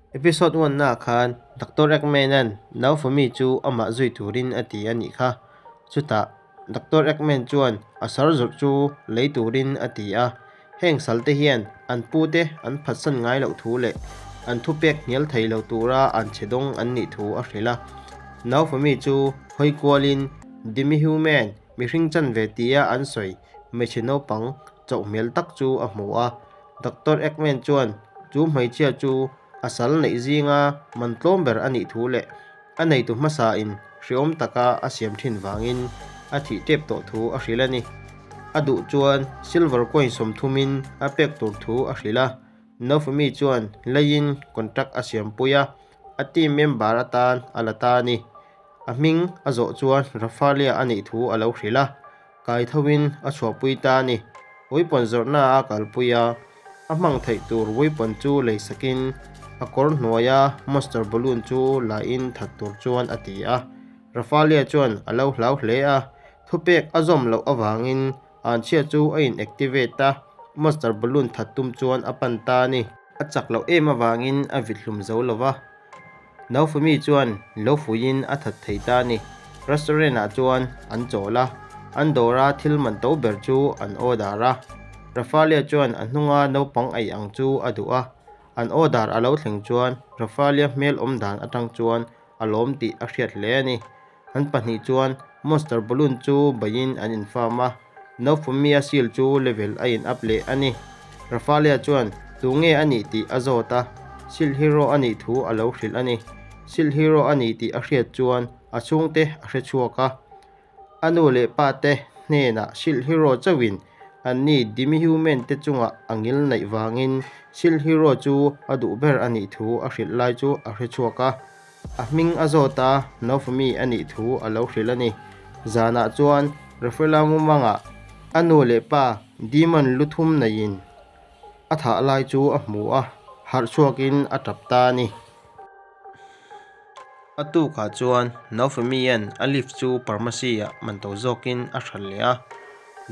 Episode one naah khan Doctor Eggman-a'n Naofumi chu amah zui turin a ti a nih kha. Chutah Doctor Eggman chuan a sar zawrh chu lei turin a ti a. Heng salte hian an pute an phatsan ngai loh thu leh an thupek hnial thei lo tura an che dawng an nih thu a hrilh a. Naofumi chu hawi kualin Demi-human mihring chanve tia an sawi hmeichhe naupang chauh hmel tak chu a hmu a. Doctor Eggman chuan chu hmeichhia chu a sal neih zinga man tlawm ber a nih thu leh a neitu hmasain hreawm taka a siam thin vangin a thih tep tawh thu a hrilh a ni. A duh chuan silver coin sawmthumin a pek tur thu a hrilh a. Naofumi chuan leiin contract a siampui a, a team member atan a la ta a ni. A hming a zawh chuan Rafalia a nih thu a lo hrilh a. Kai thoin a chhuahpui ta a ni. Weapon zawrhna a kalpui a, a hmang theih tur weapon chu lei sakin a kawr hnuaia monster balloon chu la in that tur chuan a ti a. Rafalia chuan a lo hlau hle a, thupek a zawm loh avangin anchhia chu a in activate a, monster balloon that tum chuan a pan ta a ni. A chak loh em avangin a vit hlum zo lo va. Naufami chuan lo fuiin a that thei ta a ni. Restaurant ah chuan an chawl a, an dawra thil man to ber chu an order a. Rafalia chuan a hnunga naupang ei ang chu a duh a, an order a lo thleng chuan Rafalia hmel awm dan atang chuan a lawm tih a hriat hle a ni. An pahnih chuan Monster Balloon chu baiin an infarm a, Naufamia seal chu level a in up leh a ni. Rafalia chuan tunge a nih tih a zawt a, Seal Hero a nih thu a lo hrilh a ni. Seal Hero a ni tih a hriat chuan a chhungte a hre chhuak a. A nu leh pa te hnenah Seal Hero chauhin anni Demi-Human te chungah a ngil naih vangin Seal Hero chu a duh ber a nih thu a hrilh lai chu a hre chhuak a. A hming a zawt a, Naofumi a nih thu a lo hrilh a ni. Zanah chuan Rafaela mumangah a nu leh pa Demon lu thum neiin a thah lai chu a hmu a, harh chhuakin a tap ta a ni. A tukah chuan Naofumi-a'n a lift chu pharmacy-ah man to zawkin a hralh leh a,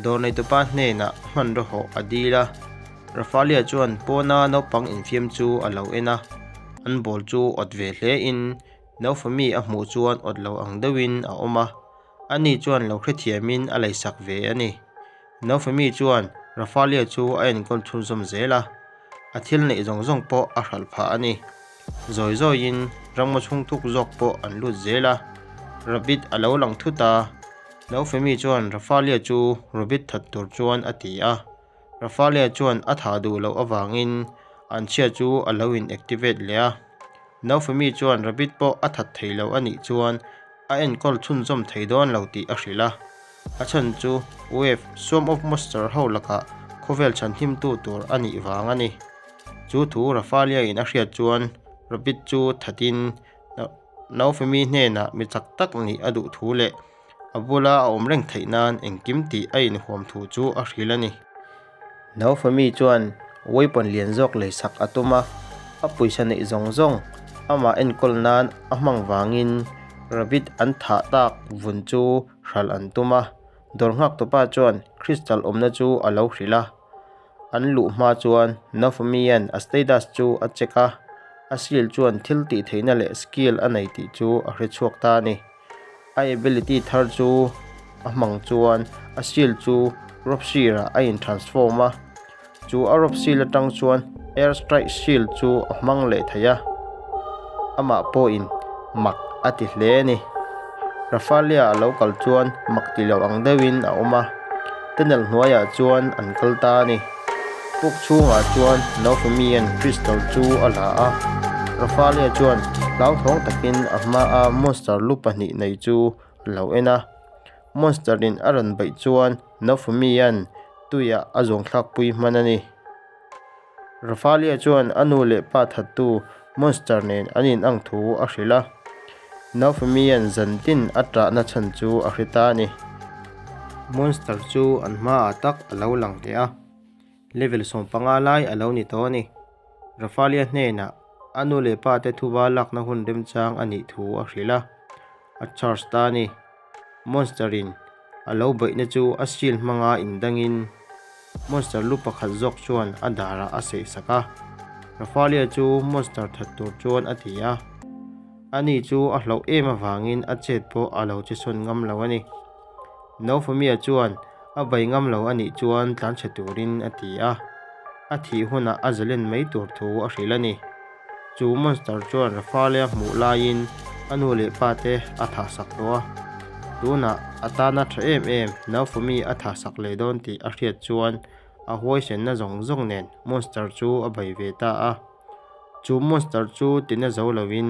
dawr neitupa hnenah hmanraw hawh a dil a. Rafalia chuan pawna naupang infiam chu a lo en a, an ball chu awt ve hle in Naufami a hmuh chuan awt lo ang deuhin a awm a, ani chuan lo hrethiamin a leisak ve a ni. Naufami chuan Rafalia chu a enkawl chhunzawm zel a, a thil neih zawng zawng pawh a hralh phah a ni. Zawi zawiin ramngaw chhung thuk zawk pawh an lut zel a, Rabbit a lo lang thut a, Naufami chuan Rafalia chu Rabbit that tur chuan a ti a. Rafalia chuan a thah duh loh avangin an chhia chu a lo in activate leh a. Naufami chuan Rabbit pawh a that thei lo a nih chuan a enkawl chhunzawm thei dawn lo tih a hrilh a. A chhan chu Wave, Swarm of Monster ho lakah khawvel chhanhimtu tur a nih vang a ni. Chu thu Rafalia in a hriat chuan Rabbit chu thatin Naufami hnenah mi chak tak nih a duh thu leh a bula a awm reng theih nan engkim tih a inhuam thu chu a hrilh a ni. Naufami chuan weapon lian zawk leisak a tum a, a pawisa neih zawng zawng amah enkawl nan a hmang vangin rabbit an thah tak vun chu hralh an tum a, dawr nghak tupa chuan crystal awmna chu a lo hrilh a. An luh hma chuan Naofumi-a'n a status chu a check a, a seal chuan thil tih theihna leh skill a nei tih chu a hre chhuak ta a ni. A ability thar chu a hmang chuan a seal chu rope seal-ah a in transform a, chu a rope seal atang chuan air strike seal chu a hmang leh thei a, amah pawhin mak a ti hle a ni. Rafalia a lo kal chuan mak ti lo ang deuhin a awm a, tunnel hnuaiah chuan an kal ta a ni. Puk chhungah chuan Naofumi-a'n crystal chu a la a, Rafalia chuan hlauthawng takin a hmaa monster lu pahnih nei chu a lo en a. Monster-in a rawn beih chuan Naofumi-a'n tuiah a zuangthlakpui hman a ni. Rafalia chuan a nu leh pa thattu Monster nen an inang thu a hrilh a. Naofemia'n zan tin a ṭahna chhan chu a hre ta a ni. Monster chu an hmaah tak a lo lang leh a, level 15 lai a lo ni tawh a ni. Rafalia hnenah a nu leh pa te thuba lakna hun remchang a nih thu a hrilh a, a charge ta a ni. Monster in a lo beihna chu a seal hmanga indangin Monster lu pakhat zawk chuan a darah a sehsak a. Rafalia chu monster that tur chuan a ti a. Ani chu a hlauh em avangin a chet pawh a lo che sawn ngam lo a ni. Naufamia chuan a bei ngam lo a nih chuan tlanchhe turin a ti a, a thih hunah a zalen mai tur thu a hrilh a ni. Chu monster chuan Rafalia hmuh laiin a nu leh pa te a thahsak tawh a, tunah a tana tha em em Naufami a thahsak leh dawn tih a hriat chuan a huaisenna zawng zawng nen monster chu a bei ve ta a. Chu monster chu tina zo lovin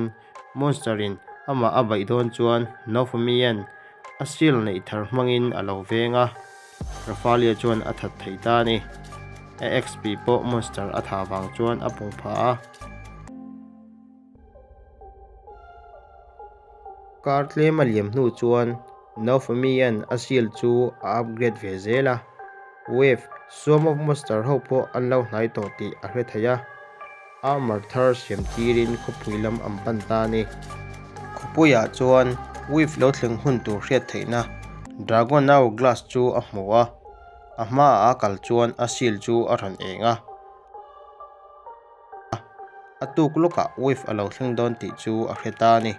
monster in amah a baih dawn chuan Naofamian a seal neih thar hmangin a lo veng a, Rafalia chuan a that thei ta a ni. A XP pawh monster a thah vang chuan a pung phah a. Kar tlem a liam hnu chuan Naofamian a seal chu a upgrade ve zel a, Wave, Swarm of Monster ho pawh an lo hnai tawh tih a hre thei a, armor thar siam tirin khawpui lam an pan ta a ni. Khawpuiah chuan Wave lo thleng hun tur hriat theihna Dragon Hourglass chu a hmu a, a hmaah a kal chuan a seal chu a rawn eng a, a tuk lawkah Wave a lo thleng dawn tih chu a hre ta a ni.